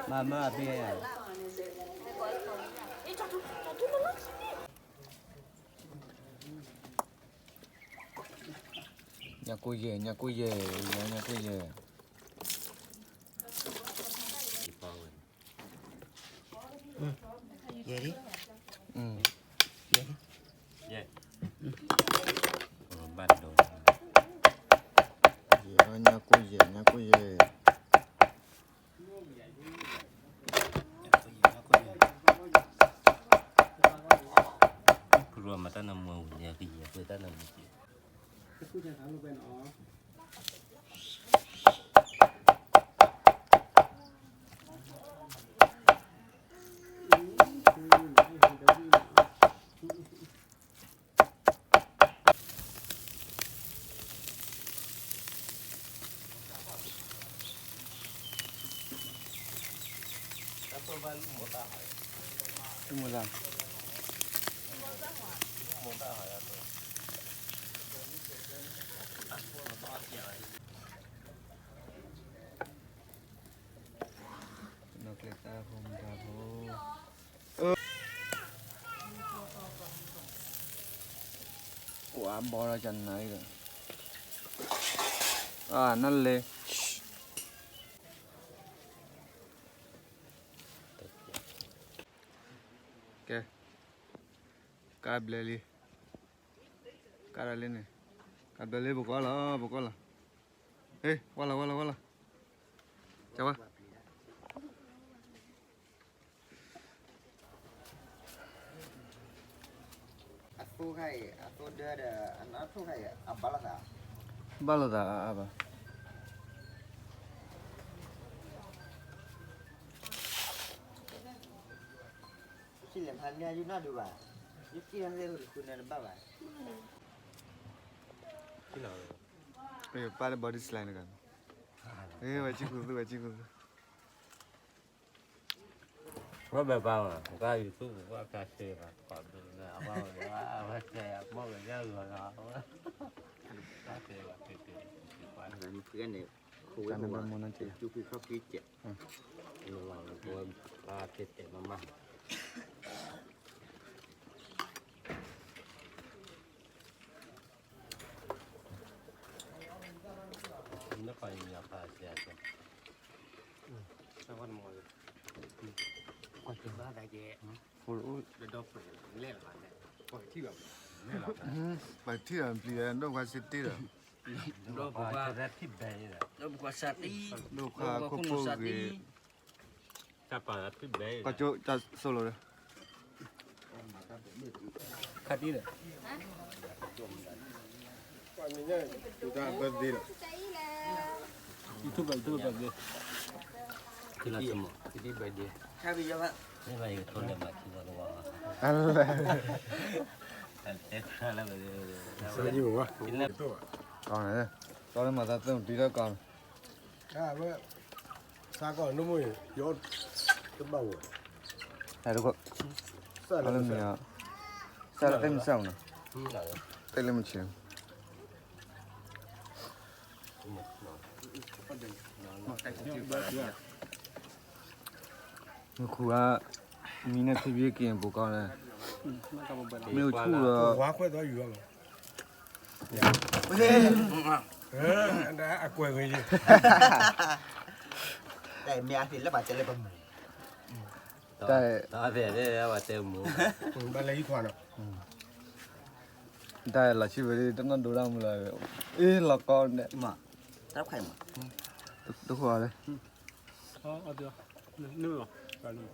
မ့ၢ်မ့ၢ်အဘ့ၣ်ဧါ. ညၣ်ကိၢ်ယဲၢ်, ညၣ်ကိၢ်ယဲၢ်, ညၣ်ကိၢ်ယဲၢ်. ယဲၢ်လံ. ယဲၢ်လံ. ဘၣ်ဒိ, ညၣ်ကိၢ်ယဲၢ်, ညၣ်ကိၢ်ယဲၢ်. ဖုရိမၤတၢ်နၢမူဝံၤန့ၣ် ကယဲၢ်ဖုတၢ်နၢမူက့. ပှၤဘီလီၤကနၤအံၤဒီး, အနလဲၤ, ကဲ, ကါဘျဲလံ, ကါဒၣ်လံန့ၣ်, ကါဘျဲလံ ပကီၢ်လီၤ ပကီၢ်လီၤ, ဟ့ၣ် ဝါလီၤ ဝါလီၤ ဝါလီၤ, ကဝါ. အသိခါအံၤ အသိဒၢဒီး အနၢ်ထိၣ်ခါအံၤ အဘၣ်လိာ်သး, ဘၣ်လိာ်သးအါအါဘၣ်. လဲၤဖးန့ၢ်ယုၢ်နီၢ်ဒုးဘၣ်, ယုၢ်ကံၢ်နီၢ်သ့ၣ်လၢဃုန့ၣ်တဘၣ်ဘၣ်. ပၢ်လၢ body slide တဂၤ, ဝဲကံၢ်ခူသူ ဝဲကံၢ်ခူသူ. ဝဲဘၣ်ပၢ်မး ကါယူၤသူ ဝဲဖျါစ့ဘၣ် ပှၤဘၣ်ဝဲ အဝဲတဲ အဘီၣ်ဝဲဒၣ်ဂီၤလီၤ, ဝဲဖျါစ့ဘၣ် ကဲကဲန့ၣ် ခိၣ်ဝဲဒၣ် ကၠူဖံခီၣ်ဖံကဲး, နဝဲ ပှၤတဲတဲမးမး. ပှၤထံၣ်အီၤပျံၤဒီး ဒိၣ်ခွါစ့တ့ဒီး, ဒိၣ်ခွါစးတံ, ဒိၣ်ခွါခိၣ်ဖိဂ့ၤ, ကၠိ ကၠိသိၣ်လိဒီး ခါတံဒီး YouTube, YouTube birthday, ထံလီၤစမး happy birthday, မ့ၢ်ဘၣ်ယကထိလဲၤမၤခံလီၤတဝီ, အလဲၤ, တဲခွါလၢ, ကီန့ၣ်, ကီလၢမၤသးသ့ၣ်မတံထီၣ်ကီန့ၣ် စးကီး နမိၢ် ယတဘၣ်ဝဲ, ဟဲတခိၣ်, စးလၢမ့ၢ်, စးလၢတမ့ၢ်စးမနီၤ, တလၢမုၢ်ဆ့ၣ်, မ့ၢ်ခူၣ်ဧါ, မံန့ၢ်ဖံဖံက့ၤပိာ်ကီၢ်န့ၣ်, မ့ၢ်အိၣ်ဆူၣ်ဒီး ဝါခွဲးသောယူၤလီၤ, အကွဲးဂ့ၤယံၤ, တၢ်မ့ၢ်အသ့ၣ်လၢဘၣ်တဲလၢပမူ, တၢ်, ဘၣ်လဲၤဟံးခွါနီၤ, တၢ်လီၤဆံဝဲဒၣ် တနီၣ်ဒိတၢ်မူလီၤ, အ့ၣ်လီၤကီန့ၣ်, တၢ်ခွဲးမး, တဃိးလၢ, န့ၣ်,